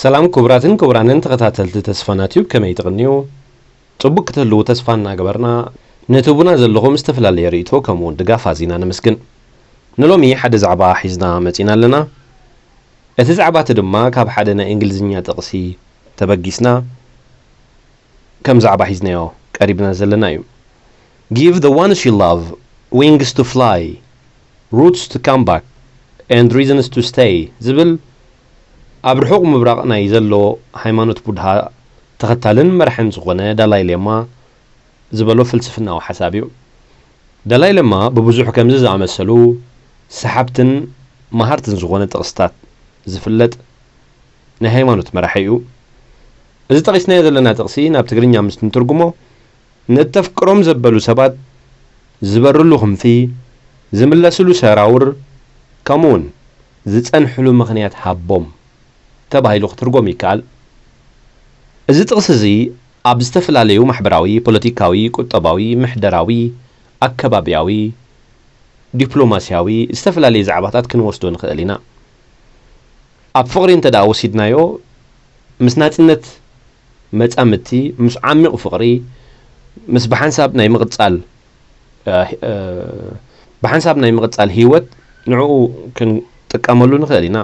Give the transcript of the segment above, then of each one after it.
ሰላም ክቡራትን ክቡራንን ተኸታተልቲ ተስፋና ቲዩብ፣ ከመይ ትቕንዩ? ጽቡቅ ክትህልዉ ተስፋ እናገበርና፣ ንትህቡና ዘለኹም ዝተፈላለየ ርእይቶ ከምኡ እውን ድጋፍ ኣዚና ነመስግን። ንሎሚ ሓደ ዛዕባ ሒዝና መጺና ኣለና። እቲ ዛዕባ እቲ ድማ ካብ ሓደ ናይ እንግሊዝኛ ጥቕሲ ተበጊስና ከም ዛዕባ ሒዝናዮ ቀሪብና ዘለና እዩ። Give the ones you love wings to fly, roots to come back, and reasons to stay ዝብል ኣብ ርሑቕ ምብራቕ ናይ ዘሎ ሃይማኖት ቡድሃ ተኸታልን መራሕን ዝኾነ ዳላይ ሌማ ዝበሎ ፍልስፍናዊ ሓሳብ እዩ። ዳላይ ሌማ ብብዙሕ ከምዚ ዝኣመሰሉ ሰሓብትን መሃርትን ዝኾነ ጥቕስታት ዝፍለጥ ናይ ሃይማኖት መራሒ እዩ። እዚ ጠቒስናዮ ዘለና ጥቕሲ ናብ ትግርኛ ምስ እንትርጉሞ፣ ንእተፍቅሮም ዘበሉ ሰባት ዝበርሉ ክንፊ፣ ዝምለስሉ ሰራውር፣ ከምኡውን ዝጸንሕሉ ምኽንያት ሃቦም ተባሂሉ ክትርጎም ይከኣል። እዚ ጥቕሲ እዚ ኣብ ዝተፈላለዩ ማሕበራዊ፣ ፖለቲካዊ፣ ቁጠባዊ፣ ምሕደራዊ፣ ኣከባብያዊ፣ ዲፕሎማስያዊ፣ ዝተፈላለዩ ዛዕባታት ክንወስዶ ንኽእል ኢና። ኣብ ፍቕሪ እንተ ደኣ ወሲድናዮ፣ ምስ ናጽነት መጻምድቲ፣ ምስ ዓሚቕ ፍቕሪ፣ ምስ ብሓንሳብ ናይ ምቕጻል፣ እ፣ እ፣ ብሓንሳብ ናይ ምቕጻል ህይወት ንዕኡ ክንጥቀመሉ ንኽእል ኢና።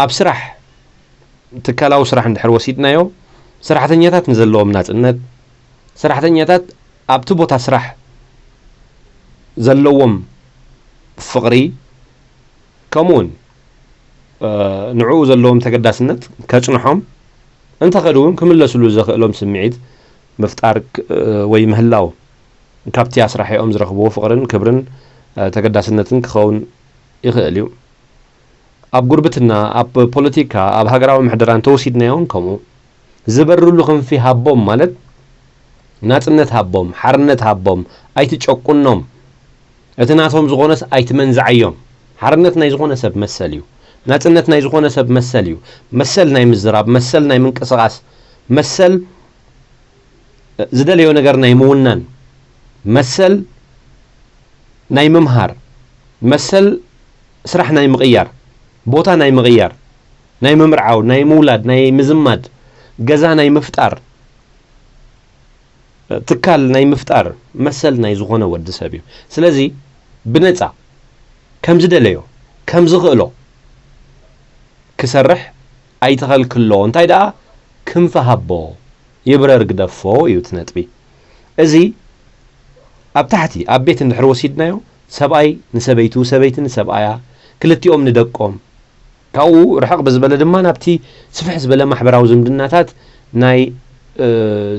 ኣብ ስራሕ፣ ትካላዊ ስራሕ እንድሕር ወሲድናዮ፣ ሰራሕተኛታት ንዘለዎም ናጽነት፣ ሰራሕተኛታት ኣብቲ ቦታ ስራሕ ዘለዎም ፍቕሪ፣ ከምኡውን፣ እ፣ ንዕኡ ዘለዎም ተገዳስነት ከጽንሖም፣ እንተኸዱ እውን ክምለስሉ ዘኽእሎም ስምዒት ምፍጣር ክ-፣ እ፣ ወይ ምህላው፣ ካብቲ ኣስራሒኦም ዝረኽብዎ ፍቕርን ክብርን፣ እ፣ ተገዳስነትን ክኸውን ይኽእል እዩ። ኣብ ጉርብትና፣ ኣብ ፖለቲካ፣ ኣብ ሃገራዊ ምሕደራ እንተወሲድናዮ እውን ከምኡ። ዝበርሉ ክንፊ ሃቦም ማለት ናጽነት ሃቦም፣ ሓርነት ሃቦም፣ ኣይትጨቁኖም። እቲ ናቶም ዝኾነስ ኣይትመንዝዓዮም። ሓርነት ናይ ዝኾነ ሰብ መሰል እዩ። ናጽነት ናይ ዝኾነ ሰብ መሰል እዩ። መሰል ናይ ምዝራብ፣ መሰል ናይ ምንቅስቓስ፣ መሰል ዝደለዮ ነገር ናይ ምውናን፣ መሰል ናይ ምምሃር፣ መሰል ስራሕ ናይ ምቕያር፣ ቦታ ናይ ምቕያር፣ ናይ ምምርዓው፣ ናይ ምውላድ፣ ናይ ምዝማድ፣ ገዛ ናይ ምፍጣር፣ ትካል ናይ ምፍጣር መሰል ናይ ዝኾነ ወዲ ሰብ እዩ። ስለዚ ብነጻ ከም ዝደለዮ፣ ከም ዝኽእሎ ክሰርሕ ኣይትኸልክሎ። እንታይ ደኣ ክንፊ ሃቦ፣ ይብረር ግደፎ እዩ እቲ ነጥቢ። እዚ ኣብ ታሕቲ ኣብ ቤት እንድሕር ወሲድናዮ፣ ሰብኣይ ንሰበይቱ፣ ሰበይቲ ንሰብኣያ፣ ክልቲኦም ንደቆም፣ ካብኡ ርሕቕ ብዝበለ ድማ ናብቲ ስፍሕ ዝበለ ማሕበራዊ ዝምድናታት ናይ፣ እ፣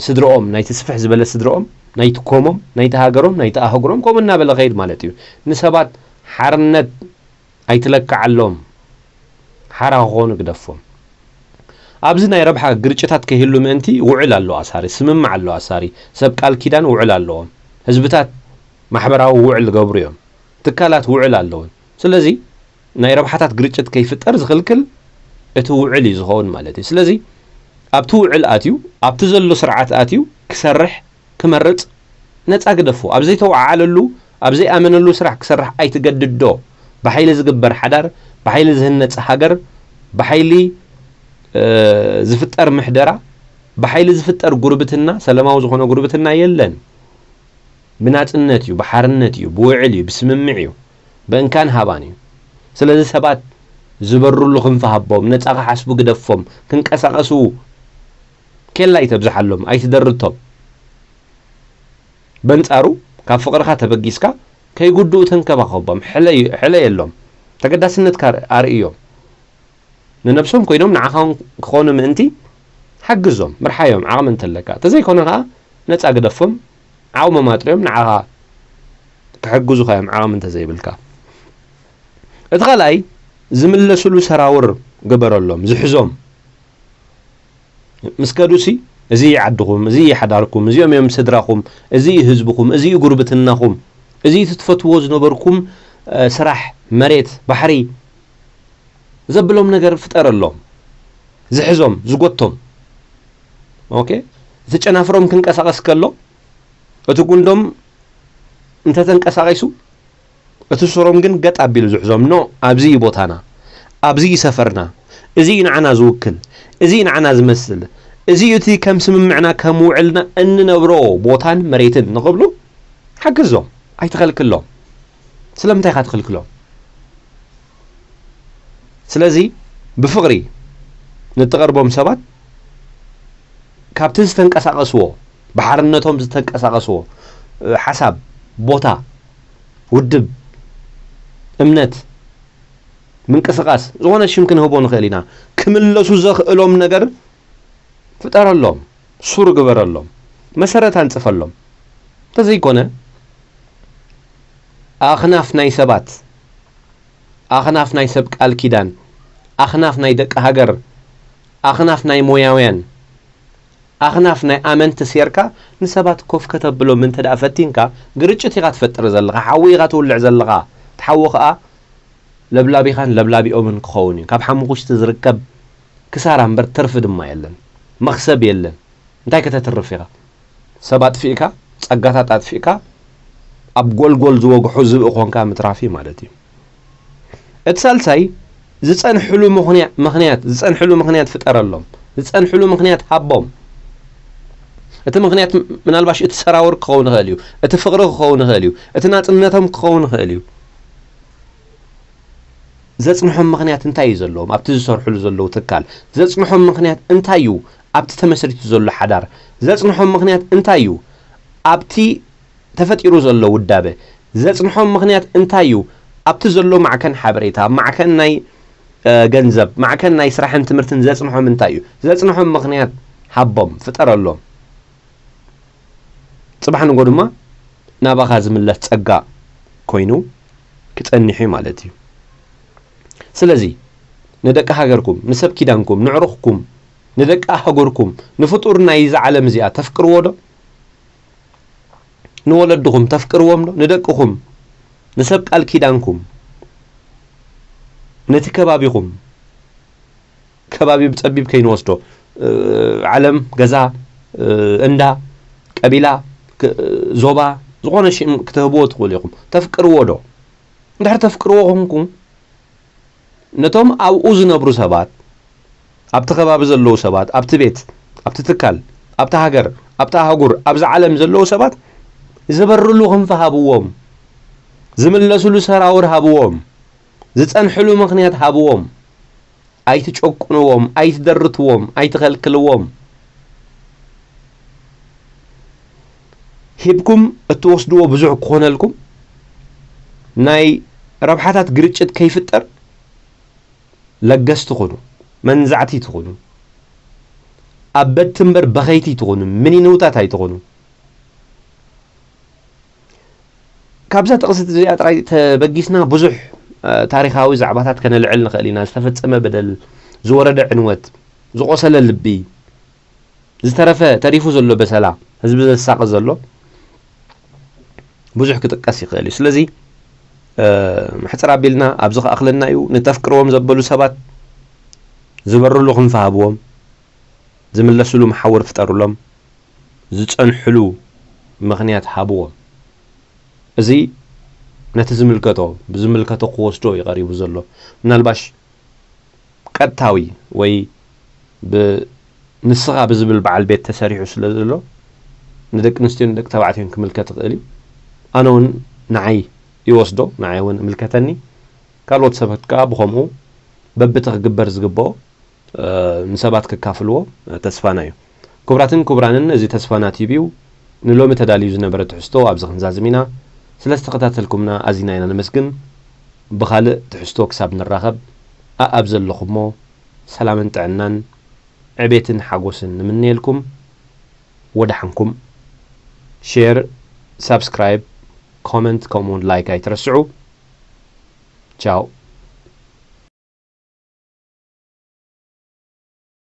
ስድርኦም፣ ናይቲ ስፍሕ ዝበለ ስድርኦም፣ ናይቲ ኮሞም፣ ናይቲ ሃገሮም፣ ናይቲ ኣህጉሮም፣ ከምኡ እናበለ ኸይድ ማለት እዩ። ንሰባት ሓርነት ኣይትለክዓሎም፣ ሓራ ክኾኑ ግደፎም። ኣብዚ ናይ ረብሓ ግርጭታት ከይህሉ ምእንቲ ውዕል ኣሎ ኣሳሪ፣ ስምምዕ ኣሎ ኣሳሪ፣ ሰብ ቃል ኪዳን ውዕል ኣለዎም። ህዝብታት ማሕበራዊ ውዕል ዝገብሩ እዮም። ትካላት ውዕል ኣለውን። ስለዚ ናይ ረብሓታት ግርጭት ከይፍጠር ዝኽልክል እቲ ውዕል እዩ ዝኸውን ማለት እዩ። ስለዚ ኣብቲ ውዕል ኣትዩ፣ ኣብቲ ዘሎ ስርዓት ኣትዩ ክሰርሕ ክመርጽ ነጻ ግደፎ። ኣብ ዘይተወዓዓለሉ፣ ኣብ ዘይኣመነሉ ስራሕ ክሰርሕ ኣይትገድዶ። ብሓይሊ ዝግበር ሓዳር፣ ብሓይሊ ዝህነጽ ሃገር፣ ብሓይሊ፣ እ፣ ዝፍጠር ምሕደራ፣ ብሓይሊ ዝፍጠር ጉርብትና፣ ሰላማዊ ዝኾነ ጉርብትና የለን። ብናጽነት እዩ፣ ብሓርነት እዩ፣ ብውዕል እዩ፣ ብስምምዕ እዩ፣ ብእንካን ሃባን እዩ። ስለዚ ሰባት ዝበርሉ ክንፊ ሃቦም፣ ነጻ ክሓስቡ ግደፎም፣ ክንቀሳቐሱ ኬላ ኣይተብዝሓሎም፣ ኣይትደርቶም። በንጻሩ፣ ካብ ፍቕርኻ ተበጊስካ ከይጉድኡ ተንከባኸቦም፣ ሕለ፣ ሕለየሎም፣ ተገዳስነትካ ኣርእዮም። ንነብሶም ኮይኖም ንዓኻ እውን ክኾኑ ምእንቲ ሓግዞም፣ ምርሓዮም፣ ዓቕሚ እንተለካ። እንተዘይኮነ ከኣ ነጻ ግደፎም፣ ዓቕሞም ኣጥርዮም ንዓኻ ክሕግዙኻ እዮም፣ ዓቕሚ እንተዘይብልካ። እቲ ካልኣይ፣ ዝምለስሉ ሰራውር ግበረሎም፣ ዝሕዞም። ምስ ከዱሲ፣ እዚ እዩ ዓድኹም፣ እዚ እዩ ሓዳርኩም፣ እዚኦም እዮም ስድራኹም፣ እዚ እዩ ህዝብኹም፣ እዚ እዩ ጉርብትናኹም፣ እዚ እዩ እቲ ትፈትዎ ዝነበርኩም፣ እ፣ ስራሕ፣ መሬት፣ ባሕሪ ዘብሎም ነገር ፍጠረሎም። ዝሕዞም፣ ዝጎቶም። ኦኬ? እቲ ጨናፍሮም ክንቀሳቐስ ከሎ፣ እቲ ጉንዶም እንተተንቀሳቒሱ፣ እቲ ሱሮም ግን ገጥ ኣቢሉ ዝሕዞም። ኖ፣ ኣብዚ እዩ ቦታና፣ ኣብዚ እዩ ሰፈርና፣ እዚ እዩ ንዓና ዝውክል፣ እዚ እዩ ንዓና ዝመስል፣ እዚ እዩ እቲ ከም ስምምዕና ከም ውዕልና እንነብሮ ቦታን መሬትን ንኽብሉ ሓግዞም፣ ኣይትኸልክሎም። ስለምንታይ ኢኻ ትኽልክሎም? ስለዚ ብፍቕሪ ንትቐርቦም ሰባት ካብቲ ዝተንቀሳቐስዎ፣ ብሓርነቶም ዝተንቀሳቐስዎ፣ እ፣ ሓሳብ፣ ቦታ፣ ውድብ፣ እምነት፣ ምንቅስቓስ፣ ዝኾነ ሽም ክንህቦ ንኽእል ኢና። ክምለሱ ዘኽእሎም ነገር ፍጠረሎም፣ ሱር ግበረሎም፣ መሰረት ኣንጽፈሎም። እንተዘይኮነ ኣኽናፍ ናይ ሰባት፣ ኣኽናፍ ናይ ሰብ ቃል ኪዳን፣ ኣኽናፍ ናይ ደቂ ሃገር፣ ኣኽናፍ ናይ ሞያውያን፣ ኣኽናፍ ናይ ኣመንቲ ሴርካ ንሰባት ኮፍ ከተብሎም እንተ ደኣ ፈቲንካ፣ ግርጭት ኢኻ ትፈጥር ዘለኻ፣ ሓዊ ኢኻ ትውልዕ ዘለኻ። እቲ ሓዊ ኸኣ ለብላቢኻን ለብላቢኦምን ክኸውን እዩ። ካብ ሓሙኽሽቲ ዝርከብ ክሳራ እምበር ትርፊ ድማ የለን፣ መኽሰብ የለን። እንታይ ከተትርፍ ኢኻ? ሰብ ኣጥፊእካ፣ ጸጋታት ኣጥፊእካ፣ ኣብ ጎልጎል ዝወግሑ ዝብኢ ኾንካ ምትራፍ እዩ ማለት እዩ። እቲ ሳልሳይ፣ ዝጸንሕሉ ምኽንያ-፣ ምኽንያት፣ ዝጸንሕሉ ምኽንያት ፍጠረሎም። ዝጸንሕሉ ምኽንያት ሃቦም። እቲ ምኽንያት ም-፣ ምናልባሽ እቲ ሰራውር ክኸውን ይኽእል እዩ፣ እቲ ፍቕሪ ክኸውን ይኽእል እዩ፣ እቲ ናጽነቶም ክኸውን ይኽእል እዩ። ዘጽንሖም ምኽንያት እንታይ እዩ ዘለዎም? ኣብቲ ዝሰርሕሉ ዘለዉ ትካል ዘጽንሖም ምኽንያት እንታይ እዩ? ኣብቲ ተመስሪቱ ዘሎ ሓዳር ዘጽንሖም ምኽንያት እንታይ እዩ? ኣብቲ ተፈጢሩ ዘሎ ውዳበ ዘጽንሖም ምኽንያት እንታይ እዩ? ኣብቲ ዘሎ ማዕከን ሓበሬታ፣ ማዕከን ናይ፣ እ፣ ገንዘብ፣ ማዕከን ናይ ስራሕን ትምህርትን ዘጽንሖም እንታይ እዩ? ዘጽንሖም ምኽንያት ሃቦም፣ ፍጠረሎም። ጽባሕ ንጎ ድማ ናባኻ ዝምለስ ጸጋ ኮይኑ ክጸንሕ እዩ ማለት እዩ። ስለዚ ንደቂ ሃገርኩም፣ ንሰብ ኪዳንኩም፣ ንዕሩኽኩም፣ ንደቂ ኣህጉርኩም፣ ንፍጡር ናይዛ ዓለም እዚኣ ተፍቅርዎ ዶ? ንወለድኹም ተፍቅርዎም ዶ? ንደቅኹም፣ ንሰብ ቃል ኪዳንኩም፣ ነቲ ከባቢኹም፣ ከባቢ ብጸቢብ ከይንወስዶ፣ እ፣ ዓለም፣ ገዛ፣ እ፣ እንዳ፣ ቀቢላ፣ ክ-፣ ዞባ፣ ዝኾነ ሽም ክትህብዎ ትኽእሉ ኢኹም። ተፍቅርዎ ዶ? እንድሕር ተፍቅርዎ ኾንኩም፣ ነቶም ኣብኡ ዝነብሩ ሰባት፣ ኣብቲ ከባቢ ዘለዉ ሰባት፣ ኣብቲ ቤት፣ ኣብቲ ትካል፣ ኣብቲ ሃገር፣ ኣብቲ ኣህጉር፣ ኣብዛ ዓለም ዘለዉ ሰባት ዝበርሉ ክንፊ ሃብዎም፣ ዝምለስሉ ሰራውር ሃብዎም፣ ዝጸንሕሉ ምኽንያት ሃብዎም። ኣይትጨቁንዎም፣ ኣይትደርትዎም፣ ኣይትኸልክልዎም። ሂብኩም እትወስድዎ ብዙሕ ክኾነልኩም፣ ናይ ረብሓታት ግርጭት ከይፍጠር ለገስቲ ኩኑ፣ መንዛዕቲ ትኹኑ፣ ኣበድቲ እምበር በኸይቲ ትኹኑ፣ ምኒንውታት ኣይትኹኑ። ካብዛ ጥቕሲ እዚኣ ጥራይ ተበጊስና ብዙሕ፣ እ፣ ታሪኻዊ ዛዕባታት ከነልዕል ንኽእል ኢና። ዝተፈጸመ በደል፣ ዝወረደ ዕንወት፣ ዝቖሰለ ልቢ፣ ዝተረፈ ተሪፉ ዘሎ በሰላ፣ ህዝቢ ዘሳቒ ዘሎ ብዙሕ ክጥቀስ ይኽእል እዩ። ስለዚ፣ እ፣ ሕጽር ኣቢልና ኣብዚ ክኣኽለና እዩ። ንተፍቅርዎም ዘበሉ ሰባት ዝበርሉ ክንፊ ሃብዎም፣ ዝምለስሉ መሓውር ፍጠሩሎም፣ ዝጸንሕሉ ምኽንያት ሃብዎም። እዚ ነቲ ዝምልከቶ፣ ብዝምልከቶ ክወስዶ እዩ ቀሪቡ ዘሎ። ምናልባሽ ቀጥታዊ ወይ ብ-፣ ንስኻ ብዝብል በዓል ቤት ተሰሪሑ ስለ ዘሎ፣ ንደቂ ኣንስትዮን ንደቂ ተባዕትዮን ክምልከት ይኽእል እዩ። ኣነ እውን ንዓይ ይወስዶ፣ ንዓይ እውን እምልከተኒ። ካልኦት ሰባት ከኣ ብኸምኡ በብቲ ክግበር ዝግብኦ፣ እ፣ ንሰባት ክካፍልዎ፣ እ፣ ተስፋና እዩ። ክቡራትን ክቡራንን፣ እዚ ተስፋና ቲቪ እዩ። ንሎሚ ተዳልዩ ዝነበረ ትሕዝቶ ኣብዚ ክንዛዝም ኢና። ስለ ዝተኸታተልኩምና ኣዚና ኢና ነመስግን። ብኻልእ ትሕዝቶ ክሳብ ንራኸብ፣ ኣኣብ ዘለኹሞ ሰላምን ጥዕናን ዕቤትን ሓጎስን ንምነየልኩም። ወደሓንኩም። ሼር፣ ሳብስክራይብ፣ ኮመንት ከምኡውን ላይክ ኣይትረስዑ። ቻው።